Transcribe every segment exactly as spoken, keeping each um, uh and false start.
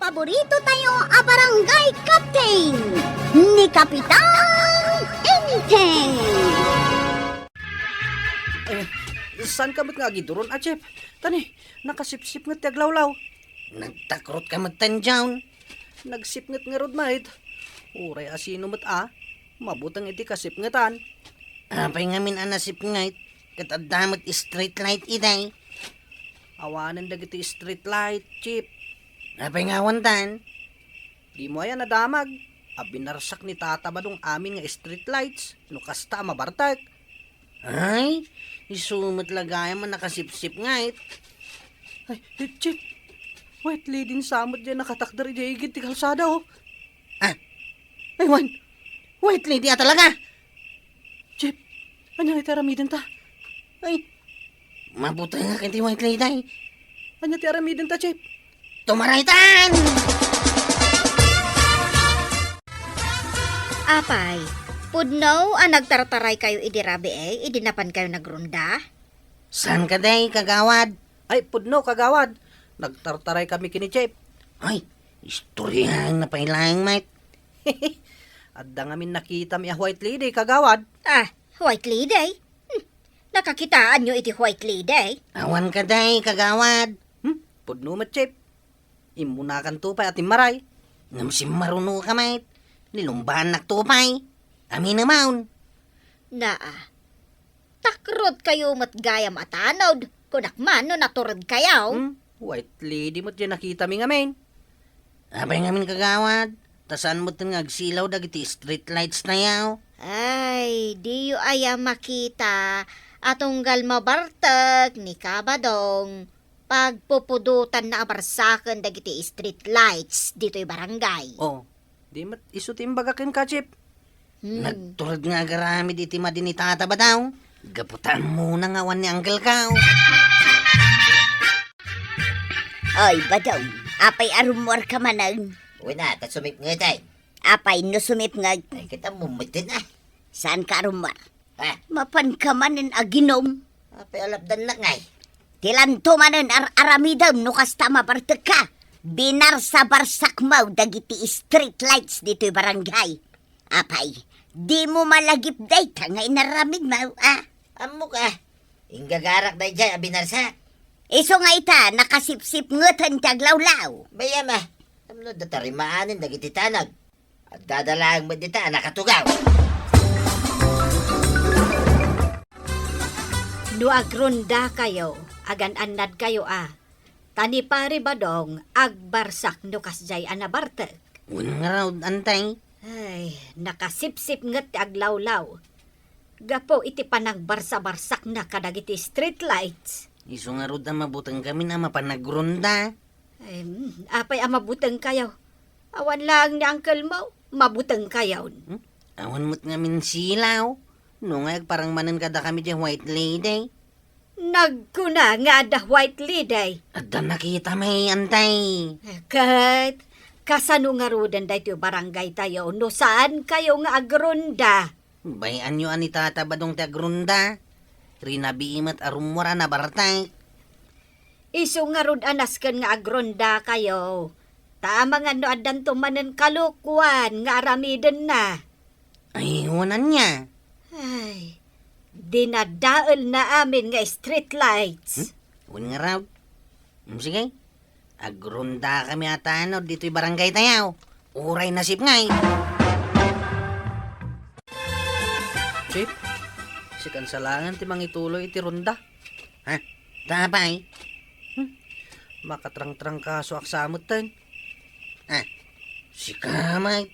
Paborito tayo a barangay captain, ni Kapitan Enteng. Ay, saan ka met nga agiduron a, Chip? Tani, nakasipsipnget ti aglawlaw. Nagtakrot ka met, Tanjaw. Nagsipnget ngarud met. Uray a sino met a, mabuteng iti kasipngetan. Apay ngamin a nasipnget? Ket adda met street light idi. Awanen dagiti street light, Chip. Apay nga awandan? Dimo aya nadamag a binarsak ni Tata Badong amin nga street lights no kasta a mabartek? Ay, isu met la gayam a nakasipsipnget. Ay, Chip, White Lady sa met diay nakatakder idiay igid ti kalsada, oh. Ah. Ay, wen, White Lady a talaga. Chip, ania ti aramidenta? Ay, mabutengak iti White Lady. Ania ti aramidenta, Chip? Tumaraytan! Apay, pudno a nagtartaraykayo idi rabii, idi napankayo nagrunda? Saan kadi, kagawad? Ay, pudno, kagawad. Nagtartaraykami ken ni Chip. Ay, istoryaenna pay laeng met. Adda ngamin nakitami a White Lady, kagawad. Ah, White Lady? Hmm, nakakitaanyo iti White Lady? Awan kadi, kagawad. Hmm, pudno met, Chip. Immunakanto pay a timmaray. Ngem simmarunoka met. Nilumbaannakto pay. Aminemon. Naa. Takrotkayo met gayam a tanod. Kunak man no naturedkayo. Hmm? White Lady met diay nakitami ngamin. Apay ngamin, kagawad? Ta saan met nga agsilaw dagiti street lights tayo? Ay, diyo aya makita a tunggal mabartek ni Kabadong, pagpupudotanna a barsaken dagiti street lights ditoy barangay. Oh, di met isu ti imbaga kenka, Chip. Hmm. Nagtured nga agaramid iti madi ni Tata Badong. Gapu ta ammona nga awan ni Uncle-ko. Oy, Badong, apay a rummuarka manen? Wen a, ta sumipnget ay. Apay no sumipnget? Ay, ket ammom metten a. Saanka a rummuar? Ha? Mapanka manen aginom. Apay a lapdannak ngay? Ti lanto manen ar-aramidem no kasta a mabartekka. Binarsa-barsakmo dagiti street lights ditoy barangay. Apay, dimo malagip dayta nga inaramidmo, a? Ammok a. Inggagarak daydiay a binarsak. Isu nga ita, nakasipsipngeten ti aglawlaw. Bay-am a. Tapno adda tarimaanen dagiti tanag. Addada laeng met dita a nakatugaw. No agrundakayo, agan-annadkayo a, ta ni Pari Badong agbarsak no kasdiay a nabartek. Wen ngarud, Antay? Ay, nakasipsipnget ti aglawlaw. Gapu iti panagbarsa-barsakna kadagiti street lights. Isu ngarud a mabutengkamin a mapan agrunda. Em, apay a mabutengkayo? Awan laeng ni uncle-mo, mabutengkayon. Hmm? Awan met ngamin silaw. No nga agparang manen kadakami diay White Lady. Nagkuna nga adda White Lady. Adda nakitami, Antay. Ket, kasano ngaruden daytoy barangay tayo no saankayo nga agrunda? Bay-anyo a ni Tata Badong ti agrunda. Rinabii met a rummuar a nabartek. Isu ngarud a nasken nga agrundakayo. Ta amangan no addanto manen kalokuan nga aramidenna. Ay, wen ania? Ay, dinadaelna amin nga street lights. Hmm? Wen ngarud. Hmm, sige. Agrundakami a tanod ditoy barangay tayo. Uray nasipnget. Chip, sikan sa laeng ti mangituloy iti runda. Ha? Ta apay? Hmm? Makatrangtrangkasoak sa metten. Ah, sika met.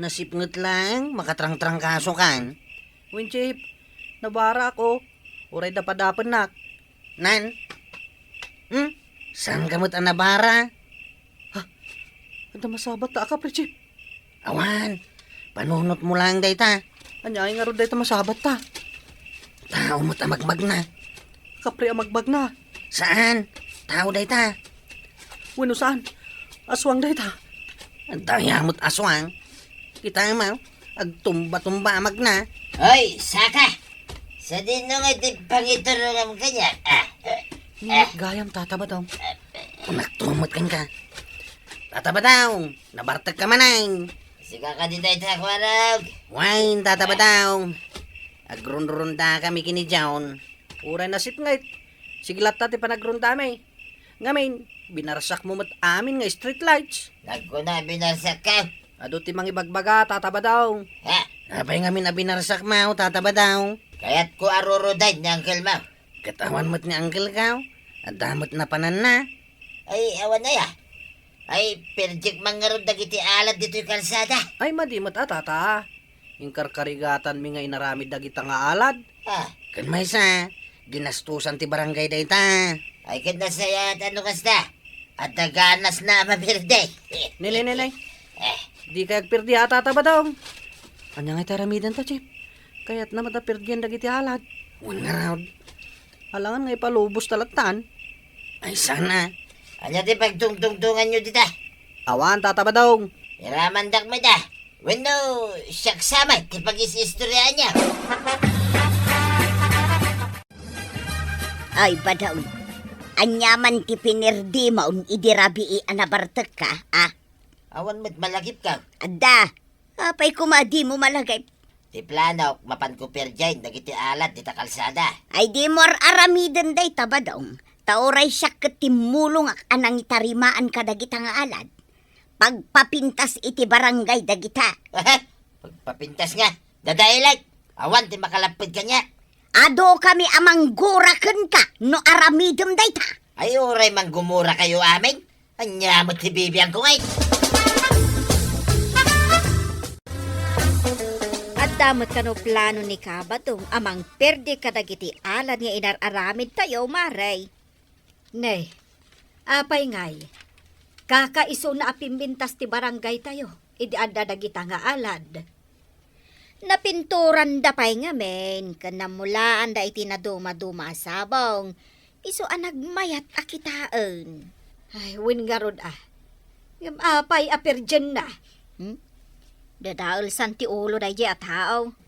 Nasipnget laeng, makatrangtrangkasokan. Wen, Chip, nabaraak. Uray dapadapennak. Nan? Hmm? Saanka met a nabara? Ha? Adda masabatta a kapri, Chip? Awan. Panunotmo laeng dayta. Aniay ngarud dayta masabatta? Tao met a magmagna. Kapri a magmagna? Saan. Tao dayta. Wenno saan. Aswang dayta. Adda aya met aswang. Kitaem, agtumba-tumba a magna. Hoy, saka! Sadino nga ti pangiturongam kaniak? Ah, Ni met gayam, Tata Badong. Kunakto met kenka. Tata Badong, nabartekka manen. Sika kadi dayta, Kuarog? Wen, Tata Badong. Agrunrundakami ken ni John. Uray nasipnget. Sige latta ti panagrundami. Ngamin, binarsakmo met amin nga street lights. Nagkuna, binarsakka? Adu ti mangibagbaga, Tata Badong. Ha? Apay ngamin a binarsakmo, Tata Badong? Kayatko a rurudayen ni uncle mo. Ket awan met ni uncle ko. Adda met napananna. Ay, awan aya. Ay, perdiek man ngarud dagiti alad ditoy kalsada. Ay, madi met a, Tata. Inkarkarigatanmi nga inaramid dagita nga alad. Ah. Ken maysa, ginastusan ti barangay dayta. Ay, ket nasayaat no kasta. Adda ganasna a mapirdi. Nay, nay, nay, nay. Eh. Dikay agpirdi a, Tata Badong. Ania nga iti aramidenta, Chief? Kayatna met a pirdian dagiti alad. Wen ngarud. Alangan nga ipalubos ta lattan. Ay, sana. Ania ti pagtungtungtonganyo dita? Awan, Tata Badong. Iramandak met a. Wenno, siak sa met ti pagis-istoryaanyo. Ay, Badong. Ania man ti pinirdimo idi rabii a nabartekka, a? Awan met malagipka. Adda. Apay koma dimo malagip? Ti planok, mapanko perdiaen dagiti alad dita kalsada. Ay, dimo ar-aramiden dayta, Badong. Ta uray siak ket timmulongak a nangitarimaan kadagita nga alad. Pagpapintas iti barangay dagita. Pagpapintas nga? Dadaelek! Awan ti makalapped kaniak. Adukami a manggura kenka no aramidem dayta. Ay, uray manggumura kayo amin. Ania met ti bibiangko ngay? Adda met kano plano ni Kabadong a mangperdi kadagiti alad nga inar-aramidtayo, Mare? Ne, apay ngay, kakaisuna a pimbintas ti barangaytayo idi adda dagita nga alad. Napinturanda pay ngamin ken nammulaanda iti nadumaduma a sabong, isu a nagmayat a kitaen. Ay, wen ngarud a. Ngem apay a perdienna? Hmm? Dadaelsan ti ulo daydiay a tao.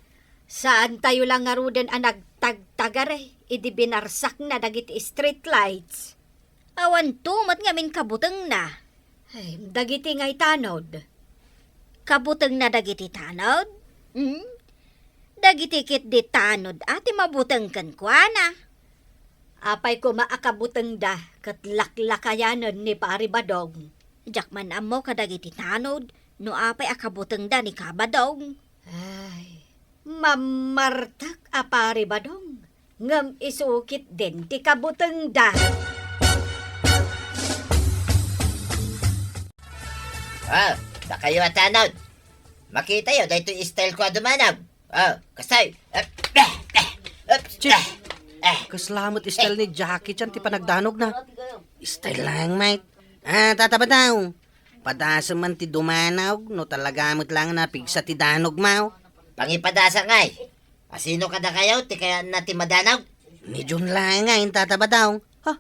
Saantayo la ngaruden a nagtagtagare idi binarsakna dagiti street lights. Awanto met ngamin kabutengna. Ay, dagiti ngay tanod? Kabutengna dagiti tanod? Hmm? Dagiti ketdi tanod a ti mabuteng kenkuana. Apay koma a kabutengda ket laklakayanen ni Pari Badong? Diak man ammo kadagiti tanod no apay a kabutengda ni Kabadong. Ay, mammartek a Pari Badong, ngem isu ketdin ti kabutengda. Ah, dakayo a tanod. Makitayo daytoy style ko a dumanag. Ah, kasay. Ah, ah, ah, ah, Chief, ah, ah. Kasla met style ni Jackie Chan ti panagdanogna. Style lang, mate. Ah, Tata Badong. Padasem man ti dumanaw, no talaga met lang napigsa ti danogmo. Pangipadasa ngay. Asino kadakayo ti kayaanna ti madanaw? Ni John lang ngay, Tata Badong. Ha?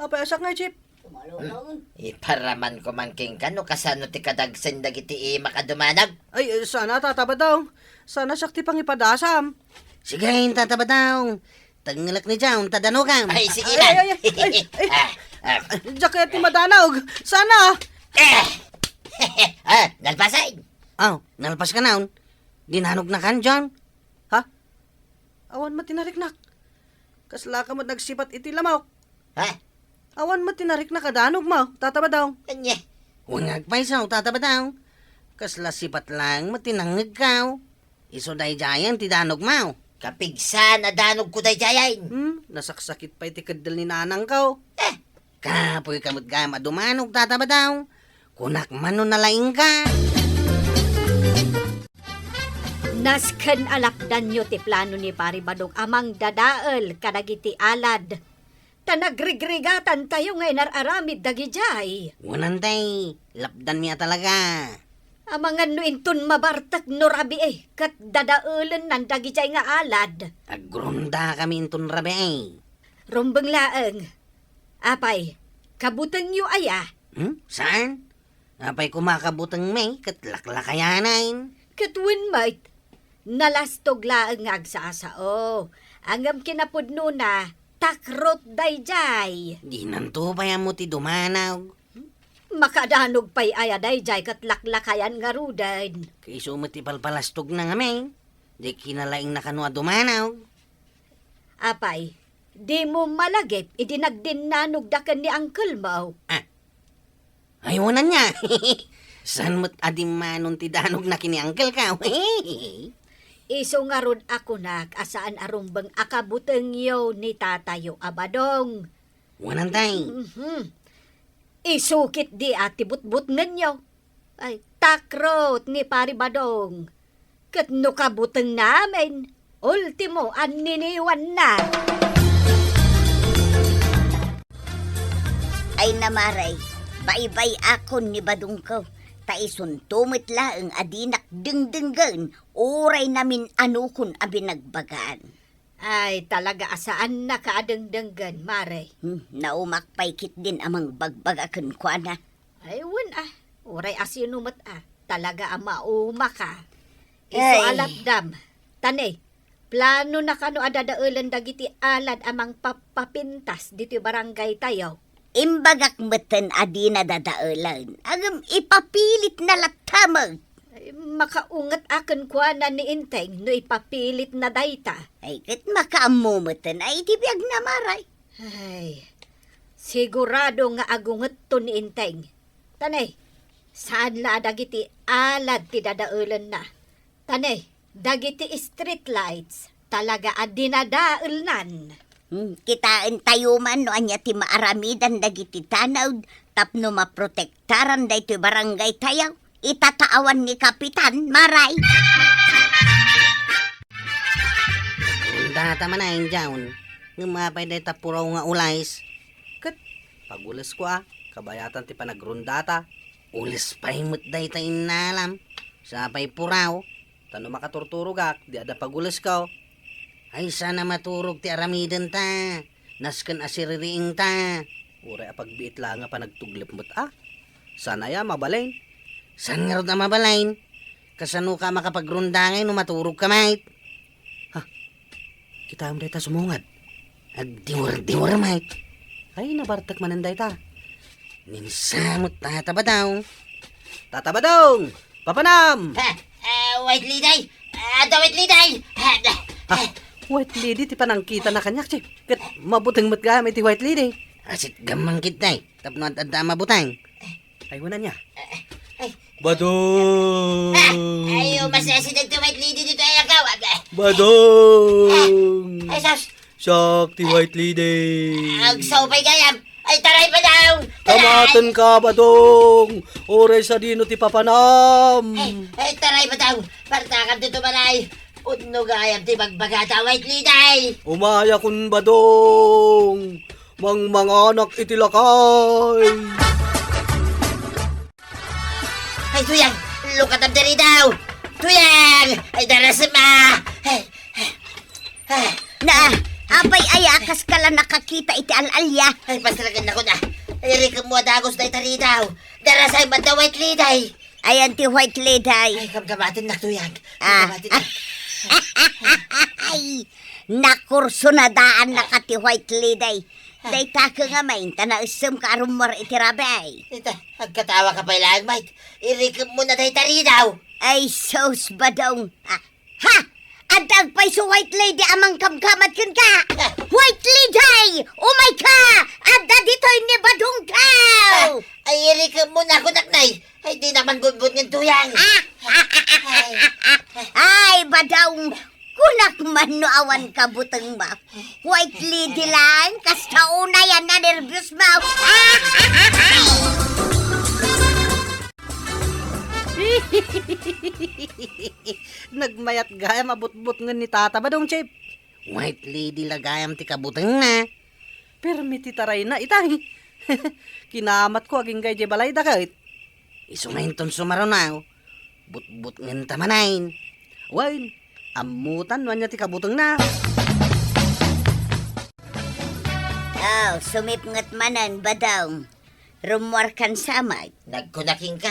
Apay a siak ngay, Chief? Hmm. Iparamanko man kenka no kasano ti kadagsen dagiti imak a dumanaw. Ay, sana, Tata Badong. Sana siak ti pangipadasam. Sige, Tata Badong. Tengngelek ni John ta danogam. Ay, sige lang. Ay, ay, ay, ay, ay. Ah, ah. Diak kayat ti madanaw. Sana. Eh. Ah, nalpasen. Aw, nalpaska, John? Dinanognakan, John? Ha? Awan met ti nariknak. Kaslaka met nagsipat iti lamok. Ha? Awan met ti nariknak a danogmo, Tata Badong. Ania? Wen nga agpayso, Tata Badong. Kasla sipat lang met ti nangngegko. Isu daydiayen ti danogmo. Kapigsaan a danogko daydiayen. Hmm, nasaksakit pay ti keddel ni nanangko. Eh. Kapuy ka met gayam a dumanog, Tata Badong. Kunak man no nalaingka. Nasken a lapdanyo ti plano ni Pari Badong a mangdadael kadagiti alad. Ta nagrigrigatantayo nga inar-aramid dagidiay. Wen, tay, lapdanmi a talaga. Amangan no inton mabartek no rabii ket dadaelennan dagidiay nga alad. Agrundakami inton rabii. Rumbeng laeng. Apay, kabutengyo aya? Hmm? Saan? Apay koma kabutengmi ket laklakayanen. Ket wen met, nalastog laeng nga agsasao. Ngem kinapudnona, takrot daydiay. Dinanto pay ammo ti dumanaw. Makadanog pay aya daydiay ket laklakayan ngaruden. Kaiso met ti palpalastogna ngamin. Di kinalaingna kano a dumanaw. Apay, dimo malagip idi nagdinnanogda ken ni uncle mo? Ah. Ay, wen ania. Saan met a dimmanon ti danogna ken ni uncle ko? Isu ngarud a kunak a saan a rumbeng a kabutengyo ni tatayo a Badong. Wen, tay. Mhm. Isu ketdi a ti butbutngenyo. Ay, takrot ni Pari Badong. Ket no kabutengna amin, ultimo a niniwanna. Ay, Mare, baybay-akon ni Badongko, ta isunto met laeng a dinak dengdenggen uray namin-anokon a binagbagaan. Ay, talaga a saannaka a dengdenggen, Mare. Hmm, naumak pay ketdin a mangbagbaga kenkuana. Ay, wen a, uray a sino met a, talaga a maumaka. Isu a latdam. Tane, planona kano a dadaelen dagiti alad a mangpapapintas ditoy barangay tayo? Imbagak metten a dina dadaelen, ngem ipapilitna latta met. Ay, makaunget a kenkuana ni Enteng no ipapilitna dayta. Ay, ket makaammo metten a iti biagna, Mare. Ay, sigurado nga agungetto ni Enteng. Tane, saan la a dagiti alad ti dadaelenna. Tane, dagiti street lights, talaga a dinadaelnan. Hmm, kitaentayo man no ania ti maaramidan dagiti tanod tapno maprotektaran daytoy barangay tayo. Itataawan ni Kapitan, Mare. Rondata man a, Injaw. Ngem apay dayta puraw nga ules? Ket pagulesko a, kabayatan ti panagrondata. Ules pay met dayta innalam. Sapay puraw. Ta no makaturturogak, di adda pagulesko. Ay, saan a maturog ti aramidenta. Nasken a siririingta. Uray a pagbiit laeng a panagtuglep met a. Saan aya mabalin? Saan ngarud a mabalin? Kasanoka a makapagronda ngay no maturogka met? Ha? Kitaem dayta sumungad. Agdiwer-diwer met. Ay, nabartek manen dayta. Ninsamet Tata Badong. Tata Badong! Papanam! Ha? Ah, White Lady! Ah, adda White Lady! Ah, ah, Ha? White Lady ti panangkitana kaniak, Chief. Ket mabuteng met gayam iti White Lady. Asit gammang ketdi, tapno ad-adda a mabuteng. Ay, wen ania. Ay. Badong! Ah, ay, umasideg ti White Lady ditoy, ay, agaw. Ah, Badong! Ay, sus! Siak ti White Lady. Agsaw pay gayam. Ay, taray, Badong! Taray! Kamatenka, Badong! Uray sadino ti papanam. Ay, ay, taray, Badong! Partakam ditoy balay. Pudno gayam ti bagbagata, White Lady! Umayakon, Badong! Mangmanganak iti lakay! Ay, Tuyang! Lukatam diri daw! Tuyang! Ay, darasem a! Ay, ay, ay. Na, apay aya a kaskala nakakita iti al-alia? Ay, pasragen ako na. Ay, irikemmo a dagus dayta ridaw. Darasem a da White Lady. Ayan ti White Lady. Ay, kamkamatennak, Tuyang. Ah. Kamkamatennak. Ay, nakursunadaannaka ti White Lady. Dayta ket ngamin, ta naessemka a rummuar iti rabii. Ita, agkatawa ka pay laeng, Mike. Irikemmo na dayta ridaw. Ay, sus, Badong. Ah, ha? Adda agpayso White Lady a mangkamkamat kenka? Ah. White Lady! Umayka! Adda ditoy ni Badong ka! Ah, ay, irikemmo na ako, naknay. Ay, di naman gudbud ngan Tuyang. Ah! Ay. Ay, Badong! Kunak man no awan kabutengmo. White Lady lang, kasta unay a nanerbios mo. Nagmayat gayam a butbutngen ni Tata Badong, Chief. White Lady la gayam ti kabutengna. Permi ti tarayna, itay. Kinamatko agingga idiay balayda ket. Isu nga inton sumaruno, butbutngenta manen. Wen, ammotan no ania ti kabutengna. Oh, sumipnget manen, Badong. Rummuarkan sa met. Nagkunak kenka.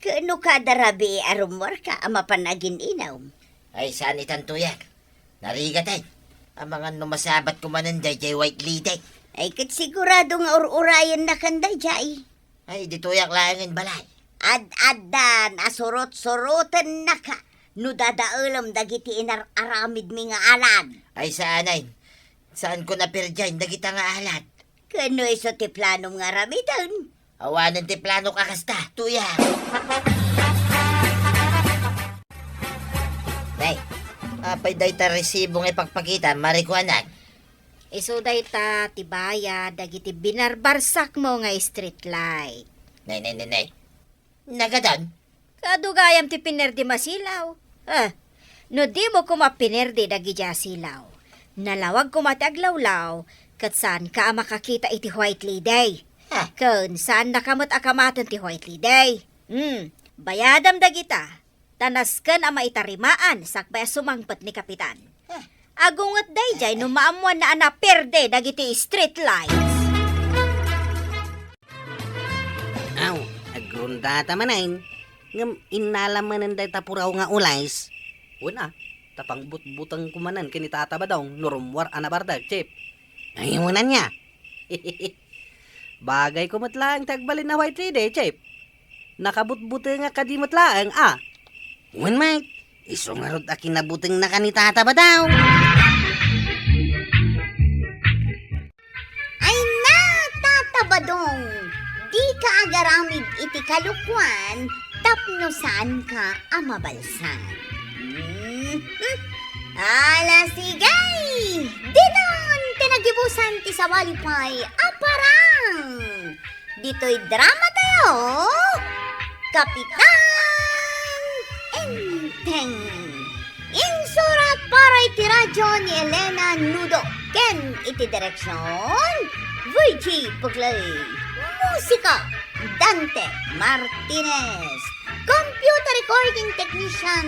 Ket no kada rabii a rummuarka a mapan agin-inum? Ay, saan itan, Tuyang. Narigaten. Amangan no masabatko manen daydiay White Lady. Ay, ket sigurado nga ur-urayennakan daydiay. Ay, ditoyak laengen balay. Ad-addan a surot-surotennaka no dadaelem dagiti inar-aramidmi nga alad. Ay, saanay. Saanko naperdian dagita nga alad. Ken no isu ti planom nga aramiden? Awanen ti planok a kasta, tuya. Nay, apay dayta resibo nga ipakpakita, marikuanak? Isu dayta ti bayad dagiti binarbarsakmo nga street light. Nay, nay, nay, nay. Nagadan? Kaadu gayam ti pinerdi masilaw. Ah, no dimo koma pinerdi dagiti asilaw, nalawag koma ti aglawlaw, ket saanka a makakita iti white lady. Ah. Ken saannaka met a kamaten ti white lady. Hmm, bayadam dagita, ta nasken a maitarimaan sakbay a sumangpet ni Kapitan. Ah. Agunget daydiay no maammoanna a naperde dagiti street lights. Aw, agrundata manen. Ngem innala manen dayta puraw nga ules. Wen a, ta pangbutbutengko manen ken ni Tata Badong no rummuar a nabardeg, Chief. Ay, wen ania? Bagayko met laeng ti agbalin a white lady, Chief. Nakabutbutengak kadi met laeng, a. Wen met, isu ngarud a kinabutengnaka ni Tata Badong. Ay na, Tata Badong, dika agaramid iti kalokuan tapno saanka a mabalsag. Mhm. Ala, sige! Diton ti nagibusan ti sawali pay a parang! Ditoy drama tayo, Kapitan Enteng. Insurat para iti radyo ni Elena Nudo ken iti direksyon, Virgie Puglay. Musika, Dante Martinez. Computer recording technician,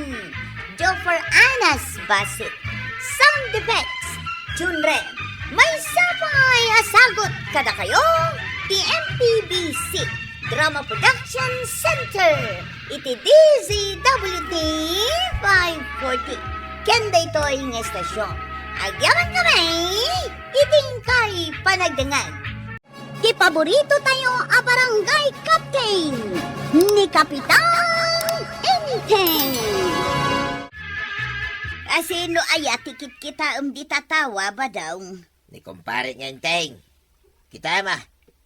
Joffer Anas Basit. Sound effects, Junre. Maysa pay a sagut kadakayo ti M P B C Drama Production Center iti D Z W T five forty. Ken daytoy nga estasyon, agyaman kami iti inkay panagdengngeg. Ti paborito tayo a barangay captain, ni Kapitan Enteng. Asino aya ti kitkitaem dita tawa, Badong? Ni kumpare nga Enteng. Kita ma,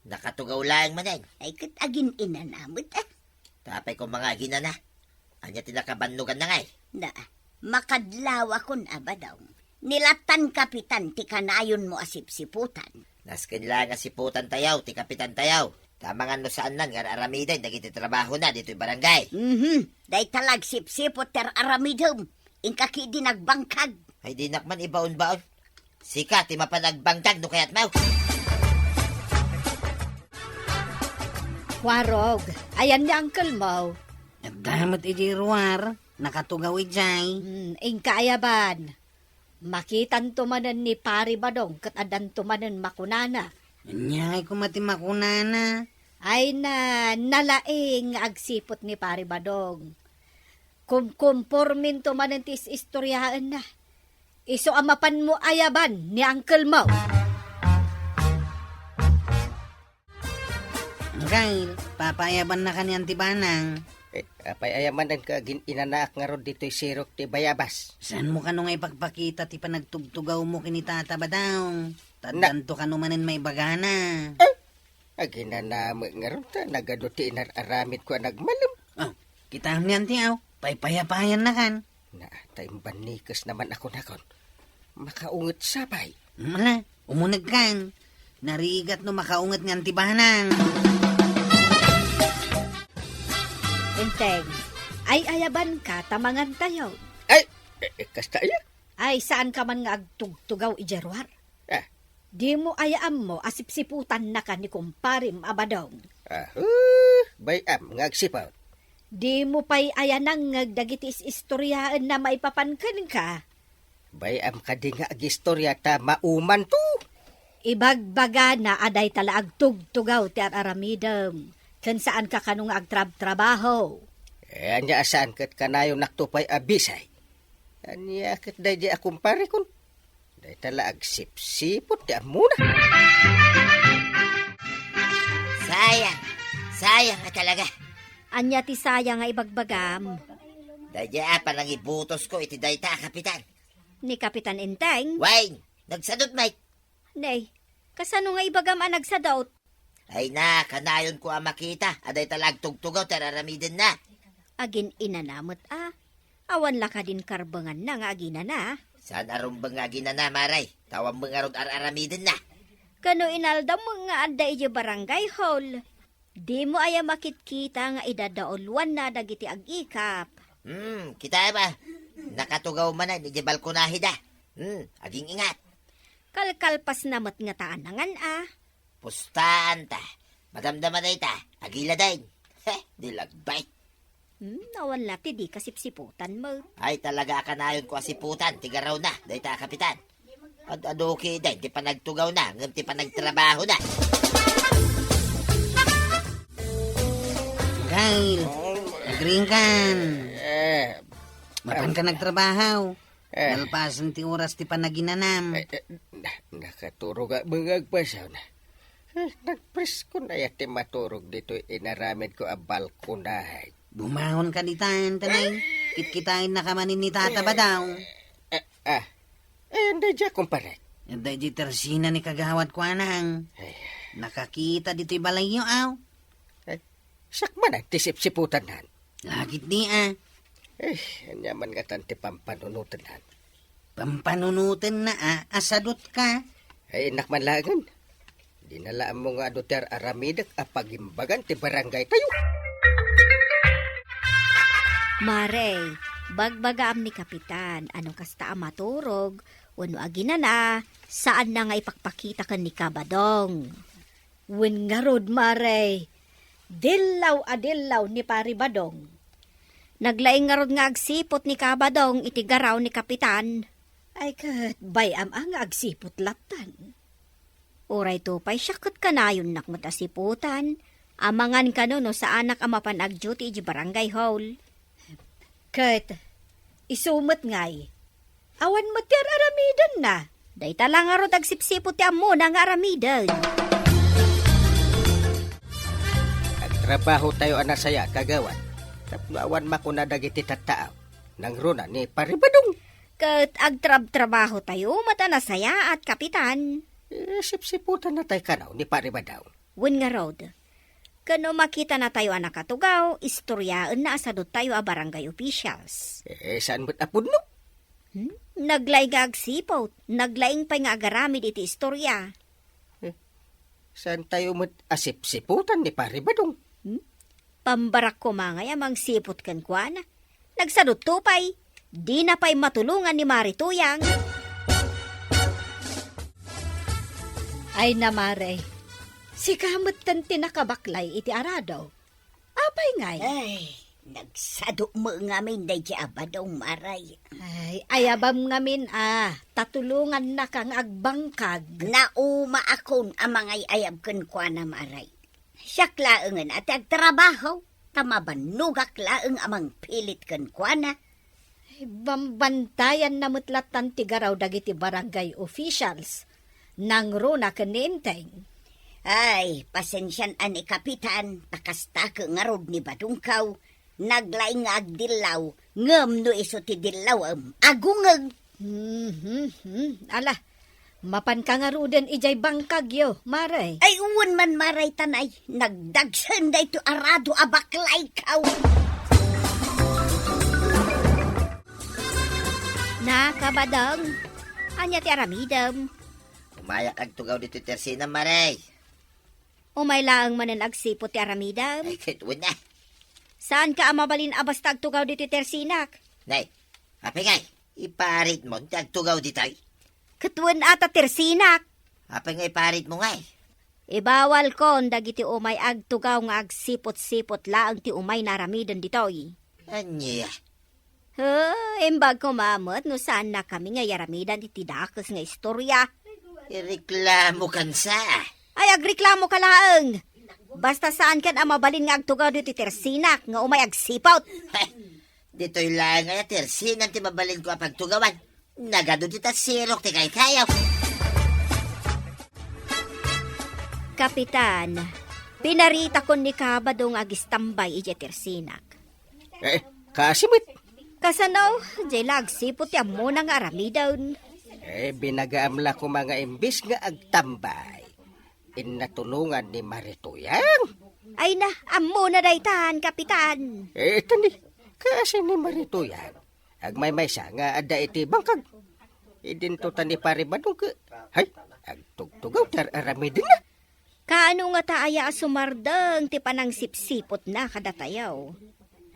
nakatugaw laeng manen. Ay, ket agin-inana met, ah. Tapay ko mga aginana. Ania ti nakabannoganna ngay? Na, makadlawakon a, Badong. Ni latan kapitan ti kanayonmo a sipsiputan. Nasken la nga siputan tayaw ti kapitan tayaw. Ta amangan no saannan nga ar-aramiden dagiti trabahona ditoy barangay. Mhm. Dayta la agsipsiput ti ar-aramidem. Inka ketdi nagbangkag. Ay, dinak man ibaon-baon. Sika ti mapan agbangkag no kayatmo. Warog, ayan ni uncle mo. Adda met idiay ruar, nakatugaw idiay. Hmm, inka ayaban. Makitanto manen ni Pari Badong ket addanto manen makunana. Ania ngay koma ti makunana? Ay na, nalaing nga agsiput ni Pari Badong. Kumkumporminto manen ti is-istoriaenna. Isu a mapanmo ayaban ni uncle mo. Anggail, papaayabannaka ni Auntie Banang. Eh, apay aya manen ket agin-inanaak ngarud ditoy sirok ti bayabas? Saanmo kano nga ipagpakita ti panagtugtugawmo ken ni Tata Badong? Na- Taddanto kano manen maibagana. Eh, aginana met ngarud ta nagadu ti inar-aramidko a nagmalem. Oh, kitaem ni Auntie, aw. Paypayapayannakan. Na, ta imbannikesna man a kunakon, makaunget sa pay. Mala, umunegkan. Narigat no makaunget nga Auntie Banang. Enteng, ay-ayabanka ta mangantayo. Ay, eh, eh, kasta aya? Ay, saanka man nga agtugtugaw idiay ruar? Ah. Dimo aya ammo a sipsiputannaka ni kumparem a Badong? Ah, uh, bay-am nga agsiput. Dimo pay aya nangngeg dagiti is-istoriaenna maipapan kenka? Bay-am kadi nga agistoria ta maumanto? Ibagbagana a dayta la agtugtugaw ti ar-aramidem, ken saanka kano nga agtrabtrabaho. Eh, ania a saan ket kanayonnakto pay a bisay? Ania ket daydi a kumparekon? Dayta la agsipsiput ti ammona. Sayang, Sayang a talaga. Ania ti sayang nga ibagbagam? Daydi a panangibutosko iti dayta a kapitan. Ni Kapitan Enteng? Wen, nagsadut met. Nay, kasano nga ibagam a nagsadut? Ay na, kanayonko a makita a dayta la agtugtugaw ti ar-aramidenna. Agin-inana met a. Awan la kadin karbenganna nga aginana. Saan a rumbeng nga aginana, Mare? Ta awan met ngarud ar-aramidenna. Kano inaldaw met nga adda idiay barangay hall? Dimo aya makitkita nga idadauluanna dagiti agikap? Hmm, kitaem a. Nakatugaw manen idiay balkonahida. Hmm, aging-ingat. Kalkalpasna met ngata a nangan a. Pustaanta. Madamdama dayta. Agiladen. He, di lagbay. Hmm, awan la ti di kasipsiputan met. Ay, talaga a kanayonko a siputan ti garawna, dayta a kapitan. Ad-adu ketdin ti panagtugawna, ngem ti panagtrabahona. Kyle, agriingkan. Eh. Mapanka nagtrabaho. Eh. Nalpasen ti oras ti panaginanam. Eh, eh, na-, nakaturog a mga agpasaw na. Eh, nagpreskon aya ti maturog ditoy inaramidko a balkonahe. Bumangonka ditan, tanay. Eh. Kitkitaennaka manen ni Tata Badaw. Eh, ah. Eh, anda dia, kumpare? Anda di tersina ni Kagawad Kuanang. Eh. Nakakita ditoy balayyo, aw. Eh, sakmanan ti sipsiputannan. Lagit di, ah. Eh, ania man ngatan ti pampanunotennan? Pampanunotenna, ah, a sadutka. Ay, innak man laengen. Di na la ammo nga adu ti ar-aramidek a pagimbagan ti barangay tayo. Mare, bagbagaam ni Kapitan, ano kasta a maturog, wenno aginana, saanna nga ipakpakita ken ni Kabadong. Wen ngarud, Mare, dillaw a dillaw ni Pari Badong. Naglaing ngarud nga agsiput ni Kabadong iti garaw ni Kapitan. Ay, ket bay-am a nga agsiput lattan. Uray to pay siak ket kanayonnak met a siputan, amangan kano no saanak a mapan agduty iti barangay hall. Ket isu met ngay, awan met ti ar-aramidenna. Dayta la ngarud agsipsiput ti ammona nga aramiden. Agtrabaho tayo a nasayaat, Kagawad. Tapno awan makuna dagiti tattaaw, nangruna ni Pari Badong. Ket agtrabtrabaho tayo met a nasayaat, Kapitan. Eh, sipsiputan na tayo kanaw ni Pari Badong. Wen ngarud, ken no makita na tayo a nakatugaw, istoryaenna a sadut tayo a barangay officials. Eh, saan met a pudno? Hmm? Naglaing nga agsiput, naglaing pay nga agaramid iti istorya. Eh, saan tayo met a sipsiputan ni Pari Badong? Hmm? Pambarak koma ngay a mangsiput kenkuana. Nagsadutto pay, dina pay matulongan ni Mari Tuyang. Ay na, Mare, sika metten ti nakabaklay iti arado. Apay ngay? Ay, nagsado met ngamin daydi a Badong, Mare. Ay, ayabam ngamin a, ta tulongannaka nga agbangkag. Naumaakon a mangay-ayab kenkuana, Mare. Siak laengen a ti agtrabaho, ta mabannogak laeng a mangpilit kenkuana. Bambantayanna met lattan ti garaw dagiti barangay officials. Nangruna ken ni Enteng. Ay, pasensian a ni Kapitan, ta kasta ket ngarud ni Badongkaw, naglaing nga agdillaw, ngem no isu ti dillawem, agungeg. Mhm, hmm. Ala, mapanka ngaruden idiay bangkagyo, Mare? Ay, wen man, Mare, tanay. Nagdagsen daytoy arado a baklaykaw. Naka, Badong, ania ti aramidem? Umayak agtugaw ditoy tersinam, Mare. Umay laeng manen agsiput ti aramidem? Ay, ket wen a. Saanka a mabalin a basta agtugaw ditoy tersinak? Nay, apay ngay, iparitmo ti agtugaw ditoy? Ket wen a ta tersinak. Apay nga iparitmo ngay? Ibawalkon dagiti umay agtugaw nga agsiput-siput laeng ti umayna aramiden ditoy. Ania? He, imbag koma met no saannakami nga yaramidan iti dakes nga istorya. Ireklamokan sa. Ay, agreklamoka laeng. Basta saankan a mabalin nga agtugaw ditoy tersinak nga umay agsiput. Heh, ditoy laeng aya tersinam ti mabalinko a pagtugawan. Nagadu ti tasirok ti kaykayaw. Kapitan, Pinaritakon ni Kabadong agistambay idiay tersinak. Eh, kaasi met. Kasano, jay la agsipud ti ammona nga aramiden. Eh, binagaam la koma nga imbis nga agtambay, inna tulongan ni Marituyang. Ay na, ammona daytan, Kapitan. Eh, tani, kaasi ni Marituyang. Agmaymaysa nga adda iti bangkag. Idinto ta ni Pare Badong ket, hay, agtugtugaw ti ar-aramidenna. Kaano ngata aya a sumardeng ti panangsipsiputna kadatayo?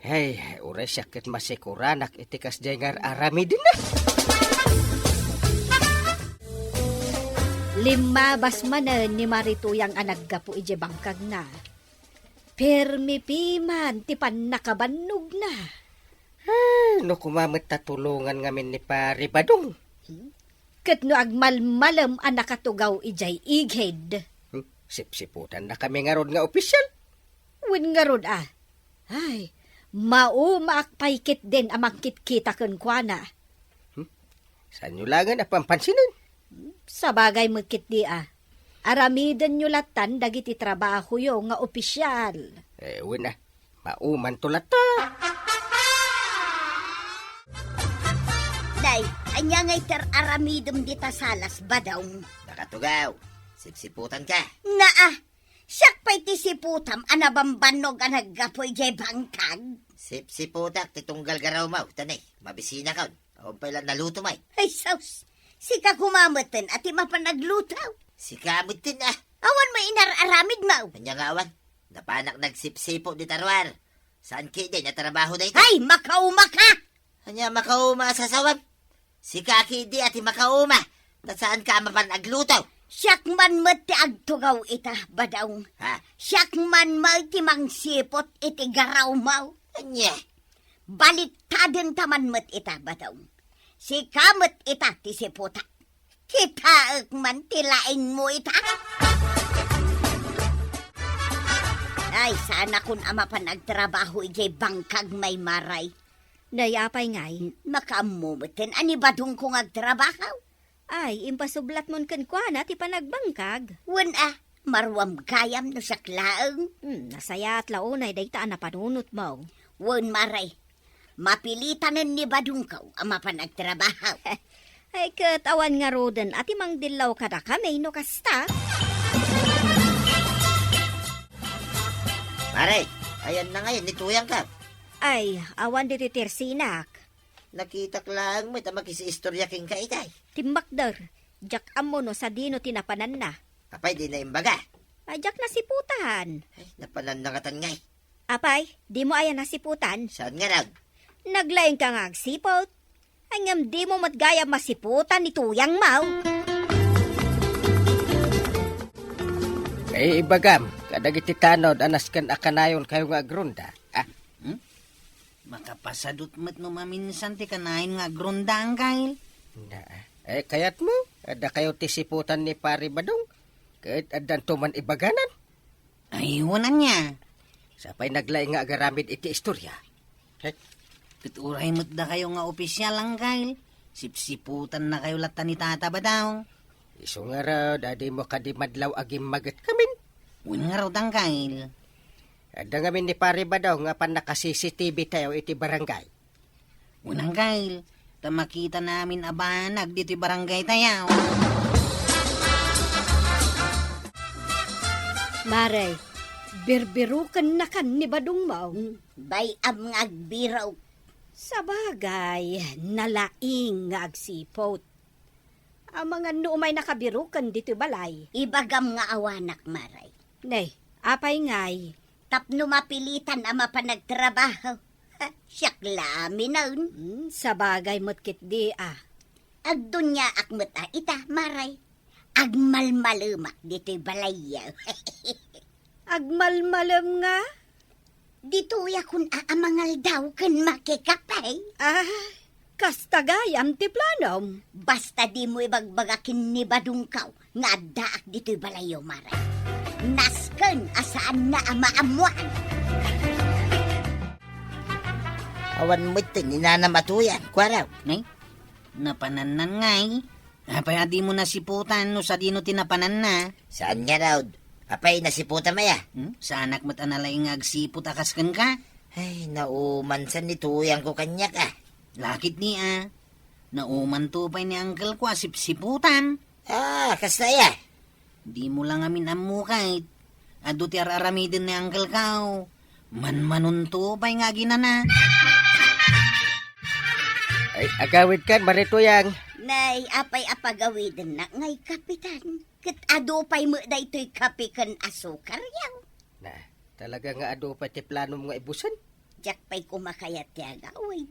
Hay, uray siak ket masikuranak iti kasdiay nga ar-aramidenna. Limmabas manen ni Marituyang a naggapu idiay bangkagna. Permi piman ti pannakabannogna. Ay, no koma met ta tulongan ngamin ni Pare Badong. Hmm? Ket no agmalmalem a nakatugaw idiay igid. Hmm? Sipsiputannakami ngarud nga opisyal. Wen ngarud a. Ay, maumaak pay ketdin a mangkitkita kenkuana. Hmm? Saanyo laengen a pampansinen? Sabagay met ketdi a. Aramidenyo lattan dagiti trabahoyo nga opisyal. Eh, wen a. Maumanto latta. Nay, ania nga iter aramidem dita salas, Badong? Nakatugaw. Sipsiputanka. Naa, siak pay ti siputam a nabambannog a naggapu idiay bangkag. Sipsiputak ti tunggal garawmaw, ta nay, mabisinakon. Awan pay la naluto, may. Ay, sus! Sika koma metten a ti mapan agluto. Sika metten, ah. Awan mo inar-aramid mo. Ania nga awan? Napanak nagsipsipot dita ruar. Saan ketdi a trabaho dayta? Ay, makauma ka! Ania makauma a sasawam? Sika ketdi a ti makauma. Ta saanka a mapan agluto? Siak man met ti agtugaw ita, Badong. Ha? Siak man met ti mangsipot iti garawmaw. Ania? Baliktadenta man met ita, Badong. Sika met ita ti siputak. Kitaek man ti laingmo ita. Ay, saanakon a mapan agtrabaho idiay bangkag, Maymay. Nay, apay ngay? Makaammo metten a ni Badongko nga agtrabaho. Ay, impasublatmon kenkuana ti panagbangkag. Wen a, maruam gayam no siak laeng. Hmm, nasayaat la unay dayta a napanunotmo. Wen, Maymay, mapilitanen ni Badongko a mapan agtrabaho. Ay, ket awan ngaruden a ti mangdillaw kadakami no kasta. Maymay, ayanna ngay ni Tuyangko? Ay, awan ditoy tersinak. Nakitak laeng met a makisiistorya kenka itay. Timmakder, diak ammo no sadino ti napananna. Apay, dina imbaga? Ay, diak nasiputan. Ay, napananna ngatan ngay. Apay, dimo aya nasiputan? Saan ngarud? Naglaingka nga agsiput. Ay, ngem dimo met gayam masiputan ni Tuyangmo. Ay, ibagam, kadagiti tanod a nasken a kanayonkayo nga agrunda. Ah, Hmm? Makapasadut met no maminsan ti kanayon nga agrunda, Angkel. Na, eh, kayatmo, addakayo ti siputan ni Pari Badong, ket addanto man ibaganan. Ay, wen ania? Sapay naglaing nga agaramid iti istorya. Hek. Ket uray met dakayo nga opisyal, Angkel. Sipsiputannakayo latta ni Tata Badong. Isu ngarud, a dimo kadi madlaw agimmaget kamin. Wen ngarud, Angkel. Adda ngamin ni Pari Badong nga pannaka-C C T V tayo iti barangay. Wen, Angkel, ta makitanamin a banag ditoy barangay tayo. Mare, birbirukennakan ni Badongmo. Bay-am nga agbirok. Sabagay, nalaing nga agsiput. Amangan no umay nakabiruken ditoy balay. Ibagam nga awanak, Mare. Ne, apay ngay? Tapno mapilitan a mapan agtrabaho. Ha, siak la a minen. Hmm, sabagay met ketdi a. Agduniaak met a ita, Mare. Agmalmalemak ditoy balayyo. Agmalmalem nga? Ditoyakon a, a mangaldaw ken makikape. Ah, kasta gayam ti planom. Basta dimo ibagbaga ken ni Badongko nga addaak ditoy balayyo, Mare. Nasken a saanna a maammoan. Awan met ti ni nanam a Tuyang, kuaraw. Nay, napanannan ngay. Apay a dimo nasiputan no sadino ti napananna? Saan ngarud? Apay, nasiputam aya? Hmm? Saanak met a nalaing nga agsiput a kas kenka? Ay, naumansan ni tuyangko kaniak, a. Lakit ni, a. Naumanto pay ni uncle ko a sipsiputan. A, kasta aya? Dimo la ngamin ammo ket. Adu ti ar-aramiden ni uncle ko. Manmanonto pay nga aginana. Ay, agawidkan, Mare Tuyang. Nay, apay a pagawidennak ngay, Kapitan? Ket adu pay met daytoy kape ken asukar, yaw. Na, talaga nga adu pay ti planom nga ibusen? Diak pay koma kayat ti agawid.